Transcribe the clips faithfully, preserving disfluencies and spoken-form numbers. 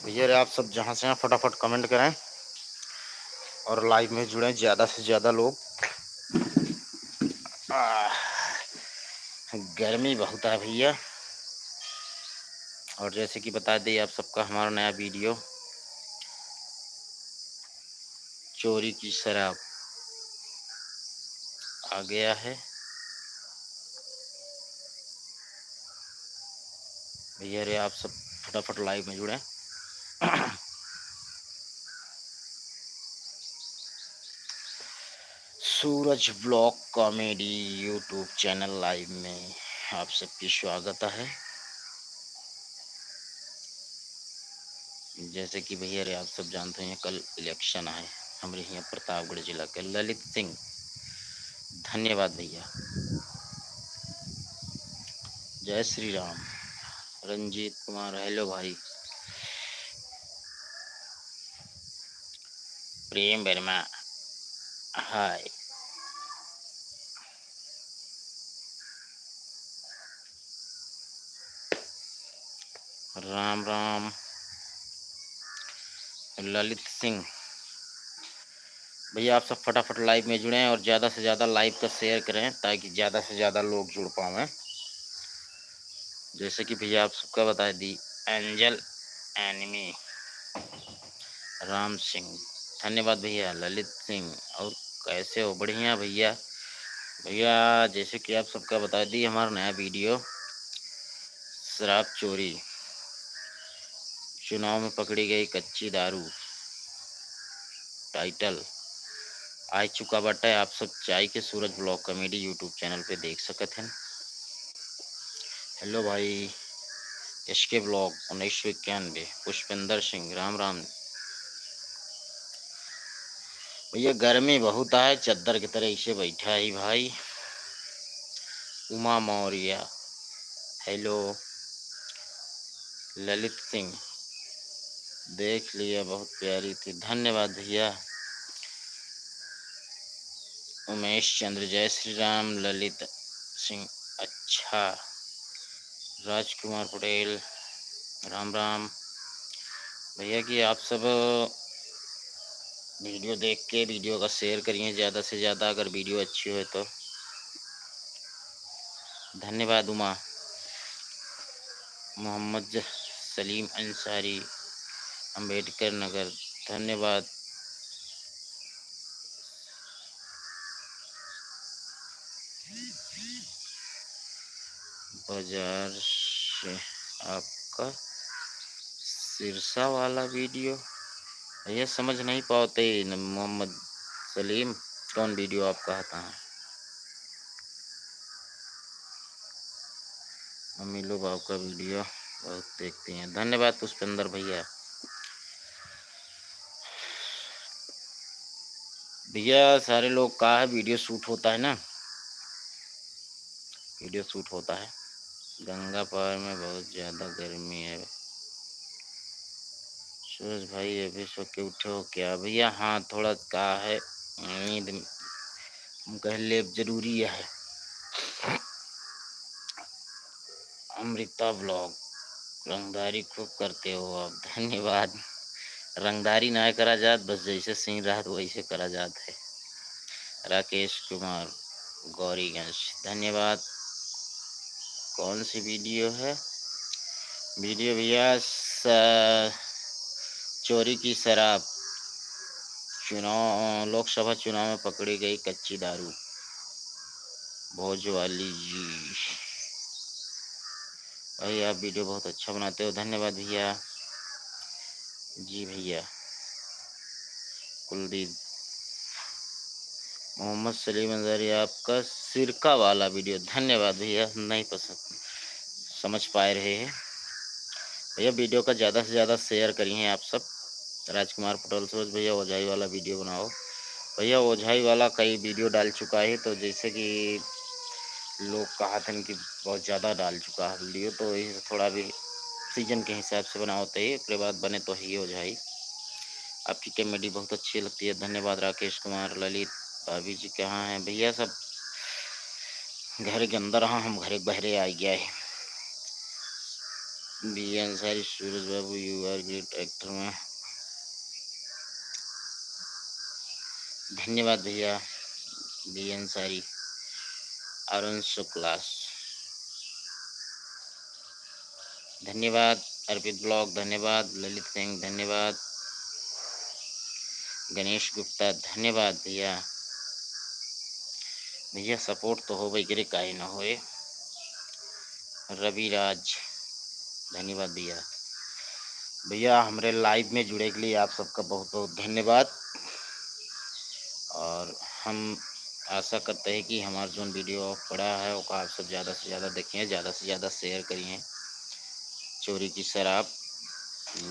भैया रे, आप सब जहाँ से हैं फटाफट कमेंट करें और लाइव में जुड़ें ज़्यादा से ज़्यादा लोग। आह, गर्मी बहुत है भैया। और जैसे कि बता दें आप सबका, हमारा नया वीडियो चोरी की शराब आ गया है। भैया रे, आप सब फटाफट लाइव में जुड़ें। Suraj blog comedy YouTube channel live में आप सबकी स्वागत है। जैसे कि भैया रे, आप सब जानते हैं, कल इलेक्शन है हमरे यहाँ प्रतापगढ़ जिला के। ललित सिंह, धन्यवाद भैया। जय श्री राम। रंजीत कुमार, हेलो भाई। प्रेम वर्मा, हाय। राम राम। ललित सिंह, भैया आप सब फटाफट लाइव में जुड़ें और ज़्यादा से ज़्यादा लाइव का शेयर करें, ताकि ज़्यादा से ज़्यादा लोग जुड़ पावें। जैसे कि भैया आप सबका बता दी, एंजल एनिमी, राम सिंह, धन्यवाद भैया। ललित सिंह, और कैसे हो? बढ़िया भैया। भैया, जैसे कि आप सबका बता दी, हमारा नया वीडियो शराब चोरी, चुनाव में पकड़ी गई कच्ची दारू टाइटल आ चुका बाटे। आप सब जाई के सूरज ब्लॉग कॉमेडी YouTube चैनल पे देख सकत हैं। हेलो भाई, एस के ब्लॉग उन्नीस सौ इक्यानवे, पुष्पेंद्र सिंह, राम राम। भैया गर्मी बहुत है, चद्दर की तरह इसे बैठा ही भाई। उमा मौर्य, हेलो। ललित सिंह, देख लिया, बहुत प्यारी थी, धन्यवाद भैया। उमेश चंद्र, जय श्री राम। ललित सिंह, अच्छा। राजकुमार पटेल, राम राम। भैया कि आप सब वीडियो देख के वीडियो का शेयर करिए ज़्यादा से ज़्यादा, अगर वीडियो अच्छी हो तो। धन्यवाद उमा। मोहम्मद ज-, सलीम अंसारी, अंबेडकर नगर, धन्यवाद। बाजार से आपका सिरसा वाला वीडियो, भैया समझ नहीं पाते न मोहम्मद सलीम, कौन वीडियो आप कहता है? मम्मी लोग आपका वीडियो बहुत देखती हैं, धन्यवाद पुष्पेंद्र भैया। भैया सारे लोग का है, वीडियो शूट होता है ना, वीडियो शूट होता है। गंगा पार में बहुत ज़्यादा गर्मी है। सूरज भाई, अभी सो के उठे हो क्या? भैया हाँ, थोड़ा का है, नींद हम कह लेब जरूरी है। अमृता ब्लॉग, रंगदारी खूब करते हो आप, धन्यवाद। रंगदारी ना करा जात, बस जैसे सीन रहत वैसे करा जात है। राकेश कुमार, गौरीगंज, धन्यवाद। कौन सी वीडियो है? वीडियो भैया स-, चोरी की शराब, चुनाव, लोकसभा चुनाव में पकड़ी गई कच्ची दारू, भोज वाली जी। भाई आप वीडियो बहुत अच्छा बनाते हो, धन्यवाद भैया। जी भैया। कुलदीप, मोहम्मद सलीम अंसारी, आपका सिरका वाला वीडियो, धन्यवाद भैया, नहीं पसंद, समझ पाए रहे हैं। भैया वीडियो का ज़्यादा से ज़्यादा शेयर करिए आप सब। राजकुमार पटेल, सूरज भैया ओझाई वाला वीडियो बनाओ। भैया ओझाई वाला कई वीडियो डाल चुका है, तो जैसे कि लोग कहा थे कि बहुत ज़्यादा डाल चुका है वीडियो, तो यही से थोड़ा भी सीजन के हिसाब से बनाओ, तो ये ओकरे बाद बने तो ही ओझाई। आपकी कॉमेडी बहुत अच्छी लगती है, धन्यवाद। राकेश कुमार, ललित, भाभी जी कहाँ हैं? भैया सब घर के अंदर, हाँ, हम घर के बहरे आ गया है। बी अंसारी, सूरज बाबू, you are great actor में। धन्यवाद भैया, बी अंसारी, अरुण शुक्ला, धन्यवाद, अर्पित ब्लॉग, धन्यवाद, ललित सिंह, धन्यवाद, गणेश गुप्ता, धन्यवाद भैया। भैया, सपोर्ट तो होबे करे, काहे न होए। रविराज, धन्यवाद भैया। भैया, हमरे लाइव में जुड़े के लिए आप सबका बहुत बहुत धन्यवाद। और हम आशा करते हैं कि हमारा जोन वीडियो पड़ा है, ओका आप सब ज़्यादा से ज़्यादा देखिए, ज़्यादा से ज़्यादा शेयर करिए। चोरी की शराब,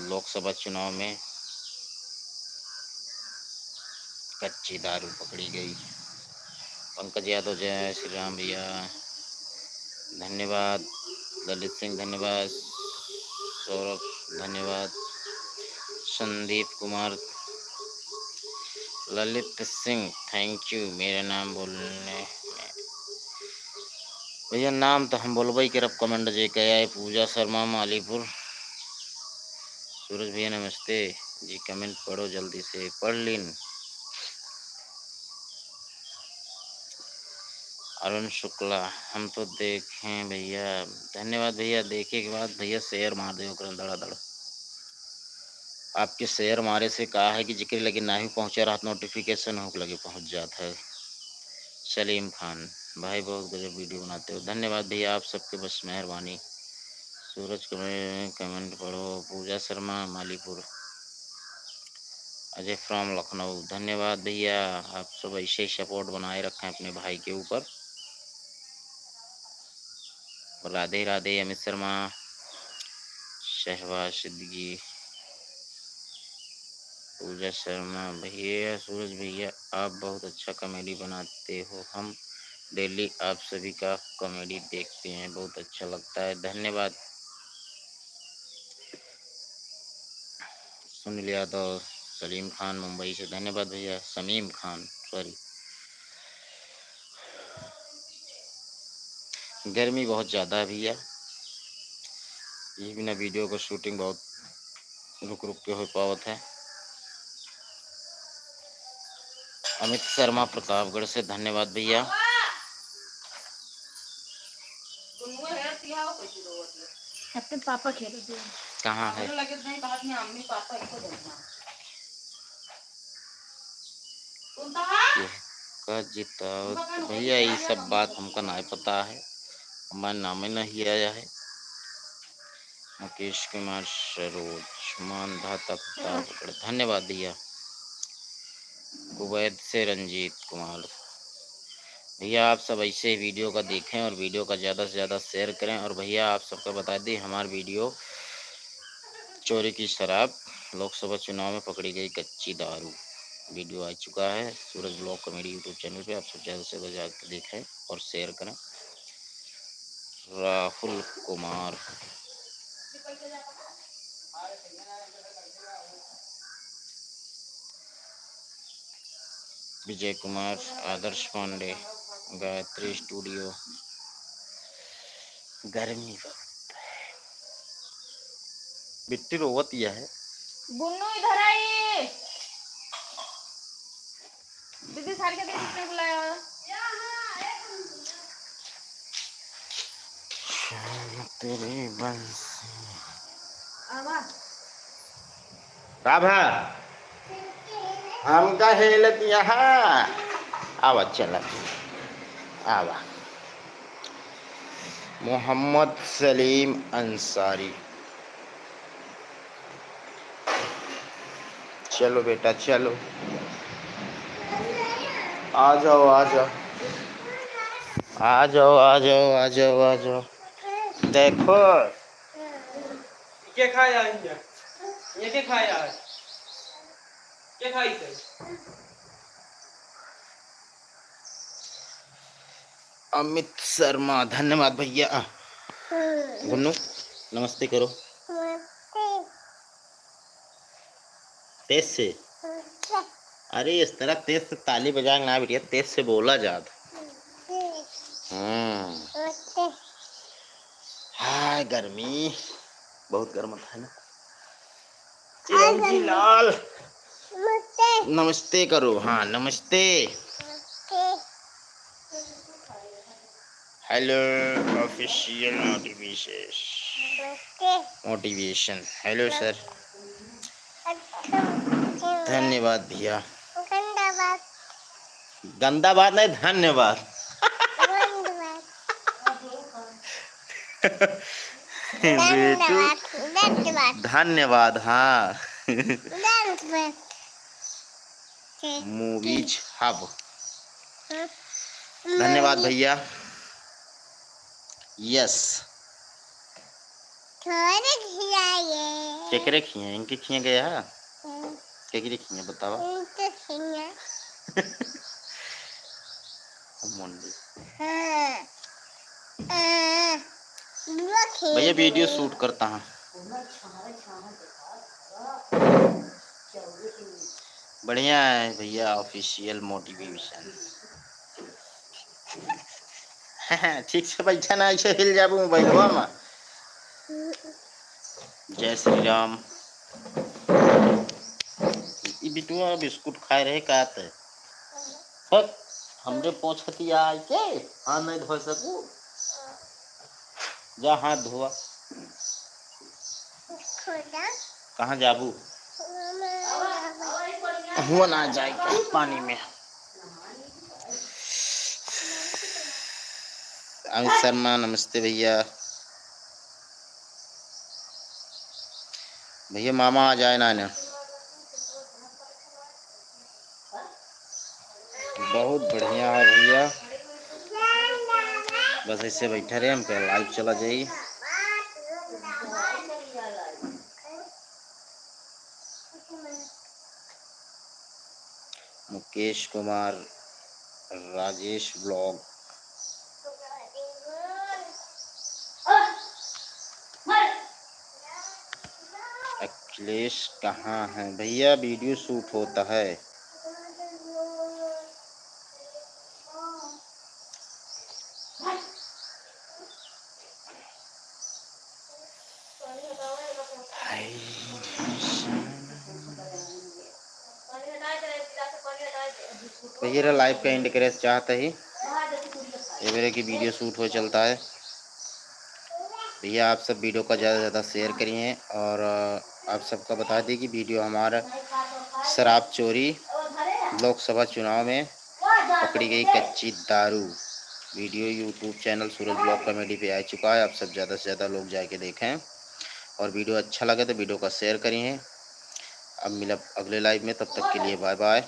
लोकसभा चुनाव में कच्ची दारू पकड़ी गई। पंकज यादव, जय श्री राम भैया, धन्यवाद। ललित सिंह, धन्यवाद। सौरभ, धन्यवाद। संदीप कुमार, ललित सिंह, thank you मेरा नाम बोलने में। भैया, नाम तो हम बोलबे करब, कमेंट जे के आए। पूजा शर्मा, मालीपुर। सूरज भैया, नमस्ते जी, कमेंट पढ़ो जल्दी से, पढ़ लीन। अरुण शुक्ला, हम तो देखें भैया। धन्यवाद भैया, देखे के बाद भैया शेयर मार दे ओकरे दड़ा दड़। आपके शेयर मारे से का है कि जेकरे लगे नाही पहुँचा रहत, नोटिफिकेशन होके लगे पहुँच जात है। सलीम खान, भाई बहुत गजब वीडियो बनाते हो, धन्यवाद भैया आप सबके, बस मेहरबानी। सूरज कमे-, कमेंट पढ़ो। पूजा शर्मा, मालीपुर। अजय फ्रॉम लखनऊ, धन्यवाद भैया, आप सब ऐसे ही सपोर्ट बनाए रखें अपने भाई के ऊपर। राधे राधे अमित शर्मा, शहबाज सिद्दीकी, पूजा शर्मा, भैया सूरज भैया, आप बहुत अच्छा कॉमेडी बनाते हो, हम डेली आप सभी का कॉमेडी देखते हैं, बहुत अच्छा लगता है, धन्यवाद। सुनील यादव, सलीम खान मुंबई से, धन्यवाद भैया। समीम खान, सॉरी, गर्मी बहुत ज़्यादा है भैया, यही बिना वीडियो का शूटिंग बहुत रुक रुक के हो पावत है। अमित शर्मा प्रतापगढ़ से, धन्यवाद भैया। अपने पापा खेल दिया। कहाँ है? ये का जितावत भैया, ये सब बात हमका नाय पता है, हमारे नामे नहीं आया है। मुकेश कुमार सरोज, मानधा तक ताप पकड़। धन्यवाद भैया। कुवैत से रंजीत कुमार। भैया, आप सब ऐसे ही वीडियो का देखें और वीडियो का ज़्यादा से ज़्यादा शेयर करें। और भैया, आप सबको बता दें, हमारा वीडियो चोरी की शराब, लोकसभा चुनाव में पकड़ी गई कच्ची दारू, वीडियो आ चुका है सूरज ब्लॉग कॉमेडी YouTube चैनल पे। आप सब ज़्यादा से ज़्यादा जाकर देखें और शेयर करें। राहुल कुमार। विजय कुमार, आदर्श पांडे, गायत्री स्टूडियो। गर्मी बहुत है। बिट्टी रोवत यह है। गुन्नू, इधर आई। दीदी, साड़ी का दीदी ने बुलाया। चल तेरी बंसी। आवा। का भा? हमका हेलत यहाँ। आवा, चला। आवा। मोहम्मद सलीम अंसारी। चलो बेटा, चलो। आ जाओ, आ जाओ। आ जाओ, आ जाओ, आ जाओ, आ जाओ। देखो। के खाया है? ये के खाया है? के खाई थे? अमित शर्मा, धन्यवाद भैया। गुन्नू, नमस्ते करो। नमस्ते। तेज से। नमस्ते। अरे, इस तरह तेज से ताली बजाएंगे ना बिटिया, तेज से बोला जात। नमस्ते। हम्म। नमस्ते। हाय गर्मी। बहुत गर्म था ना। चिरंजी लाल। नमस्ते। नमस्ते करो, हाँ, नमस्ते। नमस्ते। Hello, official motivation। नमस्ते। Motivation। Hello, sir। अच्छा, अच्छा। धन्यवाद भैया। गंदा बात। गंदा बात नहीं, धन्यवाद। धन्यवाद। बेटू, धन्यवाद, धन्यवाद। धन्यवाद, हाँ। धन्यवाद। Movies Hub। हम्म। धन्यवाद भैया। Yes। थोड़े खियाइए। केकरे खिए? इनके खिए गए है? हम्म। केकरे खिए बतावा? इनके खिए। मुंडी। हाँ। हाँ। बुआ खिए भैया, video गए। Shoot करता हूँ। बढ़िया है भैया, official motivation। ठीक से बैठा ना, ऐसे हिल जाबू मोबाइलवा में। जय श्री राम। ई बिटुआ बिस्कुट खाए रहे का ते? हट, हमरे पोछतिया आइके हाथ नहीं धो सकू। जा हाथ धोआ। कहाँ जाबू? हुआ ना जाए के पानी में। अंग शर्मा, नमस्ते भैया। भैया, मामा आ जाए ना, ना। बहुत बढ़िया है भैया, बस ऐसे बैठा रहे, हम पे live चला जाई। मुकेश कुमार, राजेश vlog। अखिलेश कहाँ है भैया? Video shoot होता है। भैया, live का end करे चाहत ही, ये मेरे की video shoot हो चलता है। भैया, आप सब video का ज़्यादा से ज़्यादा share करिए और, अ, आप सबका बता दें कि video हमारा शराब चोरी, लोकसभा चुनाव में पकड़ी गई कच्ची दारू, video YouTube channel सूरज vlog comedy पे आ चुका है। आप सब ज़्यादा से ज़्यादा लोग जाके देखें और video अच्छा लगे तो video का share करिए। अब मिलब अगले live में, तब तक के लिए bye bye।